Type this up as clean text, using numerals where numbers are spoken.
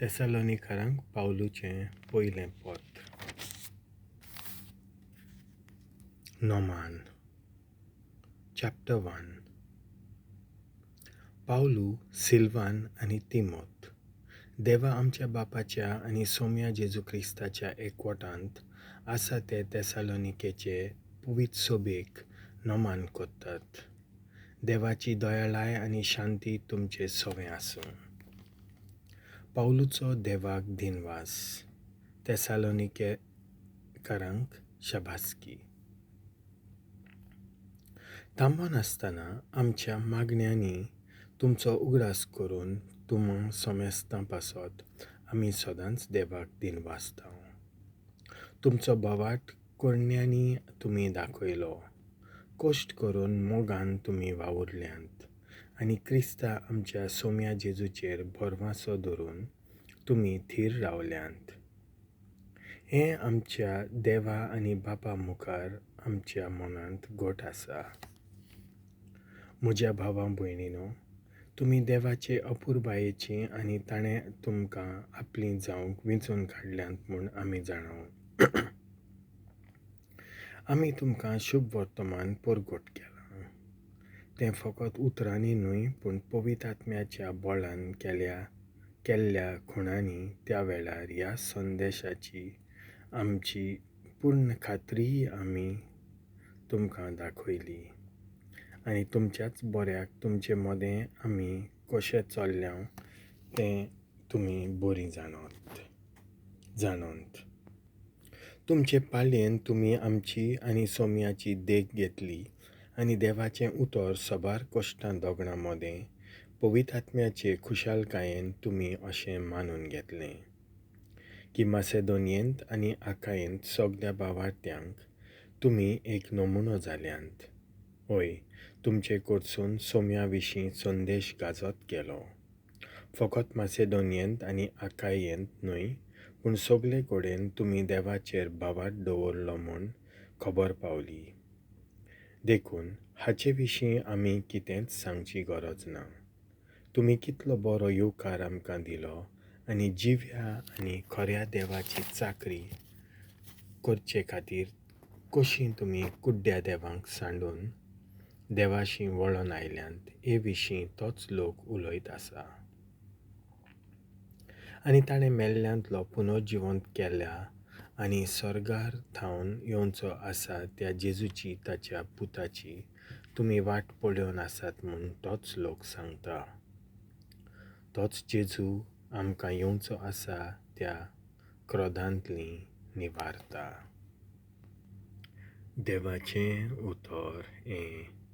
तेसालोनिकारांक पावलूचें पयलें पत्र. Noman. Chapter 1. Pavlu, Salwan आनी तिमोत देवा आमच्या बापाच्या आनी सोम्या जेजू क्रिस्ताच्या एकवटांत आसा ते तेसालोनिकेचे पवित्र सोबेक नमान करतात. देवाची दयाळाय आनी शांती तुमचे सवें आसूं. पावलूचो देवाक दिनवास. तेसालोनिकेकारांक शाबासकी. थांबनासतना आमच्या मागण्यांनी तुमचो उगडास करून तुमा सोमेस्तां पासत आमी सदांच देवाक दिनवासता. तुमचो भावार्थ करण्यांनी तुमी दाखयलो, कश्ट करून मोगान तुमी वावुरल्यांत आनी क्रिस्ता आमच्या सोम्या जेजूचेर भरवासो धरून तुमी थीर रावल्यांत. हें आमच्या देवा आनी बापा मुखार आमच्या मनांत घट आसा. म्हज्या भावा भयणीनो, तुमी देवाचे अपुरबायेची आनी ताणें तुमकां आपलीं जावंक विंचून काडल्यांत म्हूण आमी जाणाव. आमी तुमकां शुभ वर्तमान परगट केलां. तें फकत उतरांनी न्हय, पूण पवित्र आत्म्याच्या बळान केल्ल्या खुणांनी त्या वेळार ह्या संदेशाची आमची पूर्ण खात्रीय आमी तुमकां दाखयली. आनी तुमच्याच बऱ्याक तुमचे मदें आमी कशें चल्ल्या तें तुमी बरीं जाणोत. तुमचे पालयेन तुमी आमची आनी सोम्याची देख घेतली आनी देवाचें उतर सबार कश्टां दोगणां मदें पवित्र आत्म्याचे खुशालकायेन तुमी अशें मानून घेतलें की मासेदोनियेंत आनी आकायेंत सगल्या भावार्थ्यांक तुमी एक नमुनो जाल्यांत. हय, तुमचे कडसून सोम्या विशीं संदेश गाजत गेलो. फकत मासेदोनियेंत आनी आकायेंत न्हय, पूण सगले कडेन तुमी देवाचेर भावार्थ दवरलो म्हूण खबर पावली. देखून हाचे विशीं आमी कितेंच सांगची गरज ना. तुमी कितलो बरो येवकार आमकां दिलो आनी जिव्या आनी खऱ्या देवाची चाकरी करचे खातीर कशी तुमी कुड्ड्या देवांक सांडून देवाशी वळोन आयल्यांत हे विशीं तोच लोक उलयत आसा. आनी ताणें मेल्ल्यांतलो पुनर्जिवंत केल्या आनी सर्गार थावन येवचो आसा त्या जेजूची ताच्या पुताची तुमी वाट पळोवन आसात म्हूण तोच लोक सांगता. तोच जेजू आमकां येवचो आसा त्या क्रोधांतली निवारता. देवाचें उतर हें